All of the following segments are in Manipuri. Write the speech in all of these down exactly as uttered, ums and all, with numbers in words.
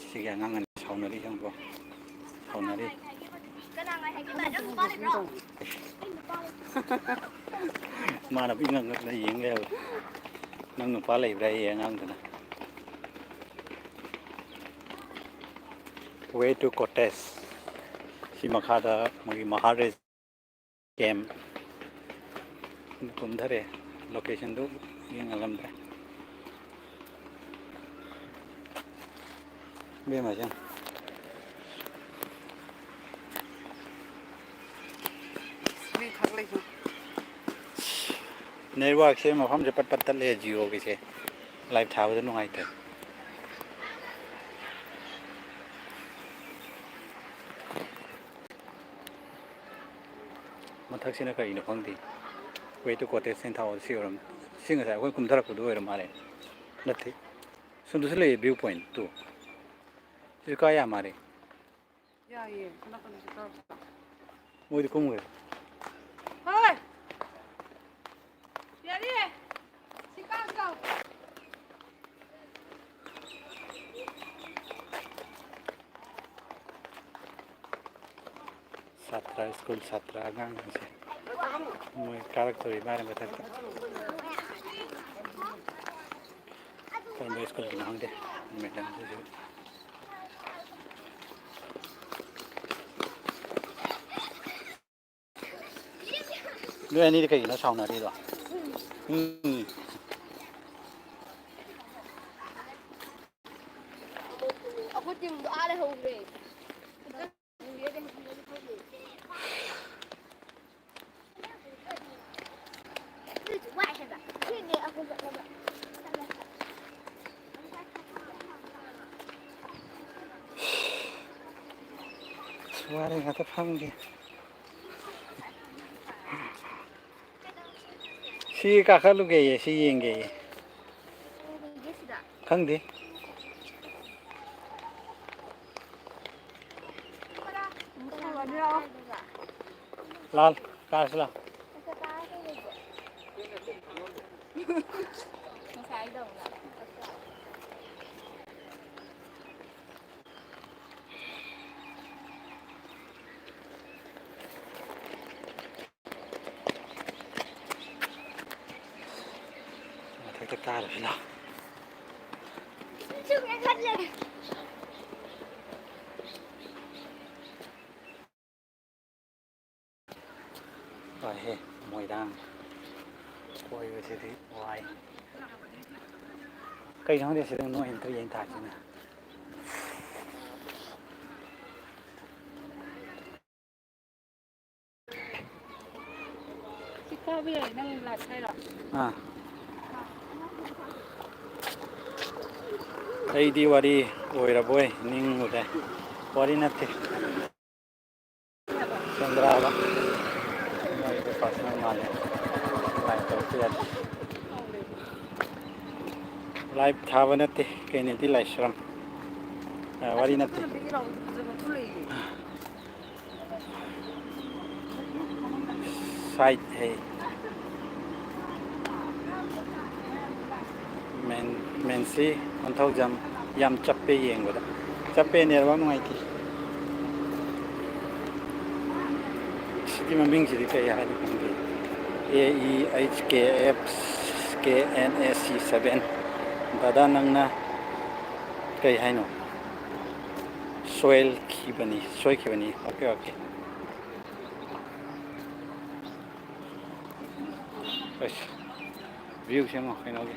ꯁꯤꯒꯤ ꯑꯉꯥꯡ ꯑꯅꯤ ꯁꯥꯎꯅꯔꯤ ꯈꯪꯕ꯭ꯔꯣ? ꯁꯥꯎꯅꯔꯤ꯫ ꯃꯥꯅ ꯏꯉꯛ ꯉꯛꯅ ꯌꯦꯡ ꯂꯩꯍꯧꯋꯤ꯫ "ꯅꯪ ꯅꯨꯄꯥ ꯂꯩꯕ꯭ꯔꯥ?" ꯌꯦ ꯑꯉꯥꯡꯗꯨꯅ꯫ Way to cottage꯫ ꯁꯤ ꯃꯈꯥꯗ ꯃꯣꯏꯒꯤ ꯃꯍꯥꯔꯦꯁ ꯀꯦꯝ ꯀꯨꯝꯊꯔꯦ꯫ ꯂꯣꯀꯦꯁꯟꯗꯨ ꯌꯦꯡꯍꯜꯂꯝꯗ꯭ꯔꯦ꯫ ꯏꯕꯦꯝꯃ ꯁꯦ꯫ ꯃꯤ ꯈꯛ ꯂꯩꯕ꯫ ꯅꯦꯠꯋꯥꯛꯁꯦ ꯃꯐꯝꯁꯦ ꯄꯠ ꯄꯠ ꯇꯠꯂꯦ ꯖꯤꯑꯣꯒꯤꯁꯦ꯫ ꯂꯥꯏꯚ ꯊꯥꯕꯗ ꯅꯨꯡꯉꯥꯏꯇꯦ꯫ ꯃꯊꯛꯁꯤꯅ ꯀꯔꯤꯅꯣ ꯈꯪꯗꯦ꯫ Way to cottage ꯍꯥꯏꯅ ꯊꯥꯕꯗꯣ ꯁꯤ ꯑꯣꯏꯔꯝ-, ꯁꯤ ꯉꯁꯥꯏ ꯑꯩꯈꯣꯏ ꯀꯨꯝꯊꯔꯛꯄꯗꯣ ꯑꯣꯏꯔ ꯃꯥꯜꯂꯦ꯫ ꯅꯠꯇꯦ꯫ ꯁꯣꯝꯗꯁꯨ ꯂꯩꯌꯦ view point ꯇꯨ꯫ ꯁꯤꯁꯨ ꯀꯥ ꯌꯥꯝ ꯃꯥꯜꯂꯦ꯫ ꯌꯥꯏꯌꯦ꯫ ꯁꯣꯝ ꯅꯥꯀꯟꯗꯁꯨ ꯇꯧꯔꯁꯤ꯫ ꯃꯣꯏꯗꯤ ꯀꯨꯝꯈ꯭ꯔꯦ꯫ ꯍꯣꯏ꯫ ꯌꯥꯔꯦ꯫ ꯁꯤ ꯀꯥꯔꯨꯁꯤ ꯂꯥꯎ꯫ ꯁꯥꯇ꯭ꯔ, ꯁ꯭ꯀꯨꯜ ꯁꯥꯇ꯭ꯔ ꯑꯉꯥꯡꯁꯤꯡꯁꯦ ꯃꯣꯏ ꯀꯥꯔꯛꯇꯣꯔꯤ ꯃꯥꯜꯂꯦ ꯃꯊꯛꯇ꯫ ꯀꯔꯝꯕ ꯁ꯭ꯀꯨꯜꯒꯤꯅꯣ ꯈꯪꯗꯦ꯫ ꯃꯦꯗꯥꯝꯁꯤꯁꯨ꯫ ꯅꯣꯏ ꯑꯅꯤꯗꯤ ꯀꯩꯒꯤꯅꯣ ꯁꯥꯎꯅꯔꯤꯗꯣ? ꯎꯝ꯫ ꯑꯩꯈꯣꯏ ꯇꯤꯝꯗꯣ ꯑꯥ ꯂꯩꯍꯧꯈ꯭ꯔꯦ꯫ ꯋꯥꯔꯦ, ꯉꯥꯛꯇ ꯐꯝꯒꯦ꯫ ꯁꯤ ꯀꯥꯈꯠꯂꯨꯒꯦꯌꯦ, ꯁꯤ ꯌꯦꯡꯒꯦꯌꯦ꯫ ꯈꯪꯗꯦ꯫ ꯂꯥꯜ, ꯀꯥꯔꯁꯤ ꯂꯥꯎ꯫ ꯉꯁꯥꯏꯗꯧꯅ꯫ ꯇꯥꯔꯁꯤ ꯂꯥꯎ꯫ ꯍꯣꯏꯍꯦ, ꯃꯣꯏꯔꯥꯡ ꯀꯣꯏꯕꯁꯤꯗꯤ ꯋꯥꯏ꯫ ꯀꯩꯅꯣ ꯈꯪꯗꯦ, ꯁꯤꯗ ꯅꯣꯏ ꯑꯝꯇ ꯌꯦꯡ ꯊꯥꯁꯤꯅ꯫ ꯁꯤ ꯀꯥꯕ ꯌꯥꯏ, ꯅꯪ ꯂꯥꯛ ꯍꯥꯏꯔꯣ? ꯑꯥ꯫ ꯑꯩꯗꯤ ꯋꯥꯔꯤ ꯑꯣꯏꯔꯕꯣꯏ ꯅꯤꯡꯉꯨꯔꯦ꯫ ꯋꯥꯔꯤ ꯅꯠꯇꯦ꯫ ꯆꯟꯗ꯭ꯔꯥꯕ ꯃꯣꯏꯒꯤ ꯄꯥꯔꯁꯣꯅꯦꯜ ꯃꯥꯜꯂꯦ꯫ ꯂꯥꯏꯚ ꯇꯧꯔꯛꯄ ꯌꯥꯗꯦ꯫ ꯂꯥꯏꯚ ꯊꯥꯕ ꯅꯠꯇꯦ, ꯀꯩꯅꯣꯗꯤ ꯂꯥꯏꯁ꯭ꯔꯝ꯫ ꯑ, ꯋꯥꯔꯤ ꯅꯠꯇꯦ꯫ ꯁꯥꯏꯠ ꯍꯩ꯫ ꯃꯦꯟ-, ꯃꯦꯟꯁꯤ ꯋꯥꯟ ꯊꯥꯎꯖꯟ ꯌꯥꯝ ꯆꯞꯄꯦ ꯌꯦꯡꯕꯗ꯫ ꯆꯞꯄꯦ, ꯅꯦꯠꯋꯥꯛ ꯅꯨꯡꯉꯥꯏꯇꯦ꯫ ꯁꯤꯒꯤ ꯃꯃꯤꯡꯁꯤꯗꯤ ꯀꯩ ꯍꯥꯏꯅꯣ ꯈꯪꯗꯦ꯫ A E H K F K N A C seven. ꯗꯥꯗꯥ, ꯅꯪꯅ ꯀꯩ ꯍꯥꯏꯅꯣ? ꯁꯣꯏꯈꯤꯕꯅꯤ, ꯁꯣꯏꯈꯤꯕꯅꯤ꯫ Okay, okay. ꯑꯁ, ꯚ꯭ꯌꯨꯁꯦ ꯌꯦꯡꯉꯣ ꯀꯩꯅꯣꯒꯤ,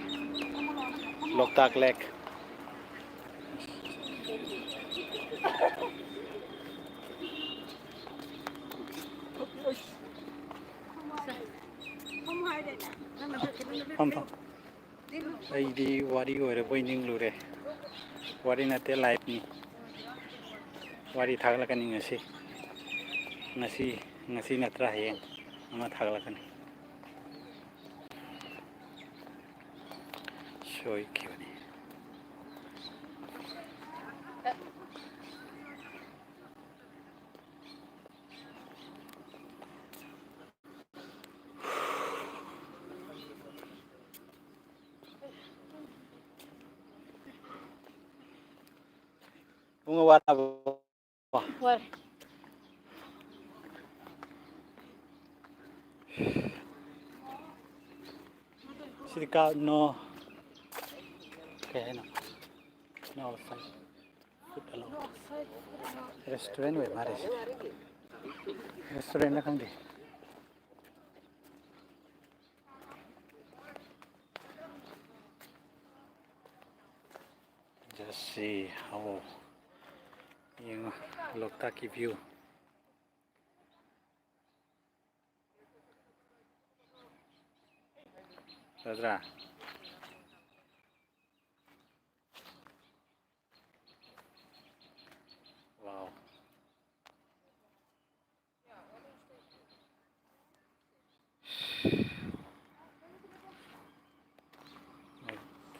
ꯂꯣꯛꯇꯥꯛ ꯂꯦꯛ꯫ ꯐꯝ, ꯐꯝ꯫ ꯑꯩꯗꯤ ꯋꯥꯔꯤ ꯑꯣꯏꯔꯕꯣꯏ ꯅꯤꯡꯂꯨꯔꯦ꯫ ꯋꯥꯔꯤ ꯅꯠꯇꯦ, ꯂꯥꯏꯐꯅꯤ꯫ ꯋꯥꯔꯤ ꯊꯥꯒꯠꯂꯛꯀꯅꯤ ꯉꯁꯤ꯫ ꯉꯁꯤ, ꯉꯁꯤ ꯅꯠꯇ꯭ꯔꯥ ꯍꯌꯦꯡ ꯑꯃ ꯊꯥꯒꯠꯂꯛꯀꯅꯤ꯫ ꯁꯣꯏꯈꯤꯕꯅꯤ꯫ ꯄꯨꯡ ꯑꯃ ꯋꯥꯠꯂꯕꯣ? ꯋꯥꯠꯂꯤ꯫ ꯁꯤꯗꯤ ꯀꯥ-, no, ꯀꯩ ꯍꯥꯏꯅꯣ? No outside food allowed. Restaurant ꯑꯣꯏ ꯃꯥꯜꯂꯦ ꯁꯤꯗꯤ꯫ Restaurantꯂ ꯈꯪꯗꯦ꯫ Just see how, ꯌꯦꯡꯉꯣ, ꯂꯣꯛꯇꯥꯛꯀꯤ view꯫ ꯐꯖꯗ꯭ꯔꯥ? Wow.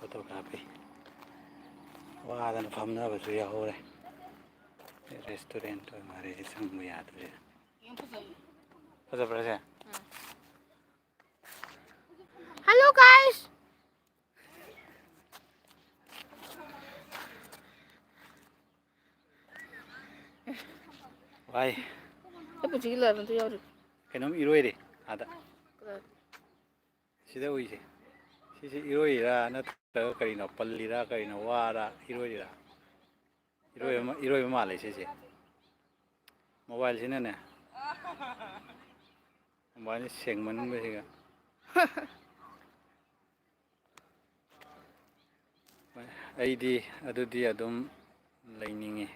Photo ꯀꯥꯞꯄꯤ꯫ ꯋꯥꯗꯅ ꯐꯝꯅꯕꯁꯨ ꯌꯥꯎꯍꯧꯔꯦ꯫ Restaurant ꯑꯣꯏ ꯃꯥꯜꯂꯦ ꯁꯤ, ꯆꯪꯕ ꯌꯥꯗꯣꯔꯦ꯫ ꯐꯖꯕ꯭ꯔꯥ ꯁꯦ? Hello guys. ꯚꯥꯏ, ꯑꯩ ꯄꯨꯟꯁꯤꯒꯤ ꯂꯥꯏꯕ ꯑꯝꯇ ꯌꯥꯎꯗ꯭ꯔꯤ꯫ ꯀꯩꯅꯣꯝ ꯏꯔꯣꯏꯔꯤ ꯑꯥꯗ꯫ ꯀꯗꯥꯏ? ꯁꯤꯗ ꯎꯏꯁꯦ꯫ ꯁꯤꯁꯦ ꯏꯔꯣꯏꯔꯤꯔꯥ ꯅꯠꯇ꯭ꯔꯒ ꯀꯔꯤꯅꯣ? ꯄꯜꯂꯤꯔꯥ ꯀꯔꯤꯅꯣ? ꯋꯥꯔꯥ ꯏꯔꯣꯏꯔꯤꯔꯥ? ꯏꯔꯣꯏꯕ ꯃꯥ-, ꯏꯔꯣꯏꯕ ꯃꯥꯜꯂꯦ ꯁꯤꯁꯦ꯫ Mobileꯁꯤꯅꯅꯦ꯫ Mobileꯁꯤ ꯁꯦꯡꯃꯟꯕꯁꯤꯒ꯫ ꯑꯩꯗꯤ ꯑꯗꯨꯗꯤ ꯑꯗꯨꯝ ꯂꯩꯅꯤꯡꯉꯤ꯫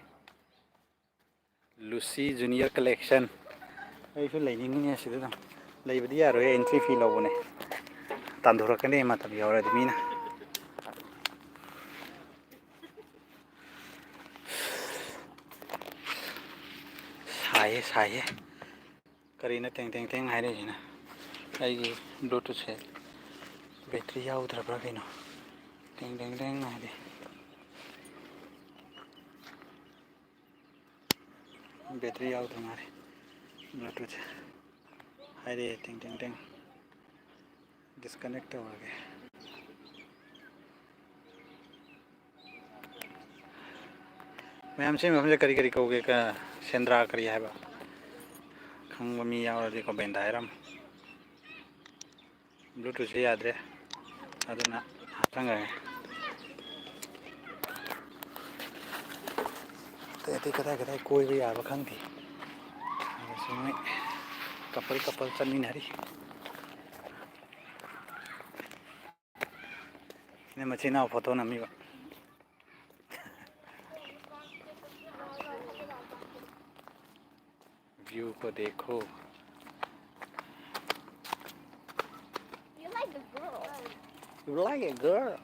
Lucy Junior Collection꯫ ꯑꯩꯁꯨ ꯂꯩꯅꯤꯡꯉꯤꯅꯦ ꯁꯤꯗ ꯑꯗꯨꯝ꯫ ꯂꯩꯕꯗꯤ ꯌꯥꯔꯣꯏ, entry fee ꯂꯧꯕꯅꯦ꯫ ꯇꯥꯟꯊꯣꯔꯛꯀꯅꯤ ꯃꯇꯝ ꯌꯧꯔꯗꯤ ꯃꯤꯅ꯫ ꯁꯥꯏꯌꯦ, ꯁꯥꯏꯌꯦ꯫ ꯀꯔꯤꯅꯣ ꯇꯦꯡ ꯇꯦꯡ ꯇꯦꯡ ꯍꯥꯏꯔꯛꯏꯁꯤꯅ? ꯑꯩꯒꯤ Bluetoothꯁꯦ battery ꯌꯥꯎꯗ꯭ꯔꯕ꯭ꯔꯥ ꯀꯩꯅꯣ? ꯇꯦꯡ ꯇꯦꯡ ꯇꯦꯡ ꯍꯥꯏꯗꯤ꯫ Battery ꯌꯥꯎꯗ꯭ꯔ ꯃꯥꯜꯂꯦ꯫ Bluetoothꯁꯦ ꯍꯥꯏꯔꯛꯑꯦ, ꯇꯦꯡ ꯇꯦꯡ ꯇꯦꯡ꯫ Disconnect ꯇꯧꯔꯒꯦ꯫ ꯃꯌꯥꯝ, ꯁꯤ ꯃꯐꯝꯁꯦ ꯀꯔꯤ ꯀꯔꯤ ꯀꯧꯒꯦ? ꯀ-, ꯁꯦꯟꯗ꯭ꯔꯥ ꯀꯔꯤ ꯍꯥꯏꯕ? ꯈꯪꯕ ꯃꯤ ꯌꯥꯎꯔꯗꯤ commentꯇ ꯍꯥꯏꯔꯝꯃꯨ꯫ Bluetoothꯁꯦ ꯌꯥꯗ꯭ꯔꯦ, ꯑꯗꯨꯅ ꯍꯥꯞꯆꯟꯈ꯭ꯔꯒꯦ꯫ ꯑꯇꯩ ꯑꯇꯩ ꯀꯗꯥꯏ ꯀꯗꯥꯏ ꯀꯣꯏꯕ ꯌꯥꯕ ꯈꯪꯗꯦ꯫ ꯑꯗꯨꯁꯨ ꯃꯣꯏ ꯀꯄꯜ ꯀꯄꯜ ꯆꯠꯃꯤꯟꯅꯔꯤ꯫ ꯁꯤꯅ ꯃꯆꯤꯟ ꯃꯅꯥꯎ ꯐꯣꯇꯣ ꯅꯝꯃꯤꯕ꯫ View को देखो। You like a girl. You like a girl?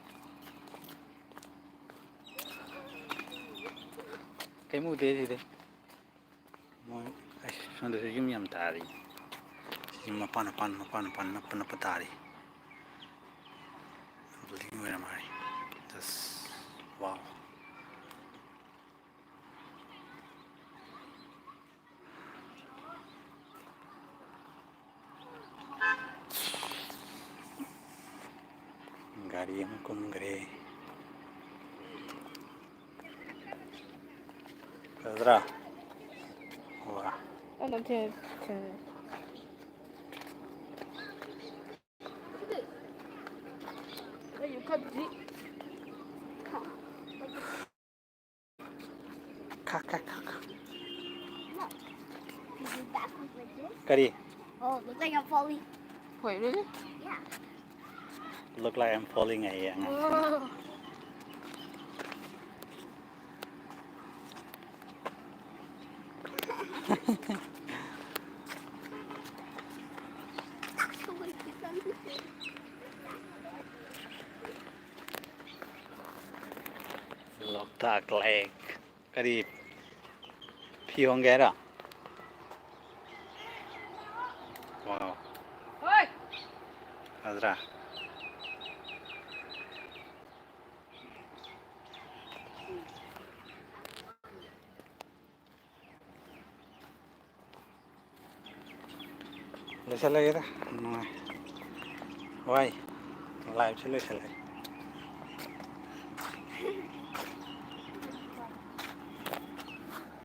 ꯀꯩꯝ ꯎꯗꯦ ꯁꯤꯗꯤ꯫ ꯃꯣꯏ, ꯑꯩꯁ, ꯁꯣꯝꯗꯁꯨ ꯌꯨꯝ ꯌꯥꯝ ꯇꯥꯔꯤ꯫ ꯌꯨꯝ ꯃꯄꯥꯟ ꯃꯄꯥꯟ, ꯃꯄꯥꯟ ꯃꯄꯥꯟ ꯅꯞꯄ ꯅꯞꯄ ꯇꯥꯔꯤ꯫ Building ꯑꯣꯏꯔ ꯃꯥꯜꯂꯤ꯫ Just, wow꯫ ꯒꯥꯔꯤ ꯑꯃ ꯀꯨꯝꯈ꯭ꯔꯦ꯫ ꯐꯖꯗ꯭ꯔꯥ? ꯋꯥ꯫ ꯑꯗꯨꯝ ꯊꯦꯡꯉꯦ, ꯊꯦꯡꯉꯦ꯫ ꯈꯥ, ꯈꯥ, ꯈꯥ, ꯈꯥ꯫ Look. Is it backwards like this? ꯀꯔꯤ? Oh, look like I'm falling. Wait, really? Yeah. Look like I'm falling ꯑꯌꯦ ꯑꯉꯥꯡꯁꯤꯡ꯫ Whoa. ꯂꯣꯛꯇꯥꯛ lake꯫ ꯀꯔꯤ? ꯐꯤ ꯍꯣꯡꯒꯦ ꯍꯥꯏꯔꯣ? Wow꯫ ꯍꯣꯏ꯫ ꯐꯖꯗ꯭ꯔꯥ? ꯂꯣꯏꯁꯤꯜꯂꯒꯦꯗ꯫ ꯅꯨꯡꯉꯥꯏ꯫ ꯋꯥꯏ꯫ Live ꯁꯦ ꯂꯣꯏꯁꯤꯜꯂꯒꯦ꯫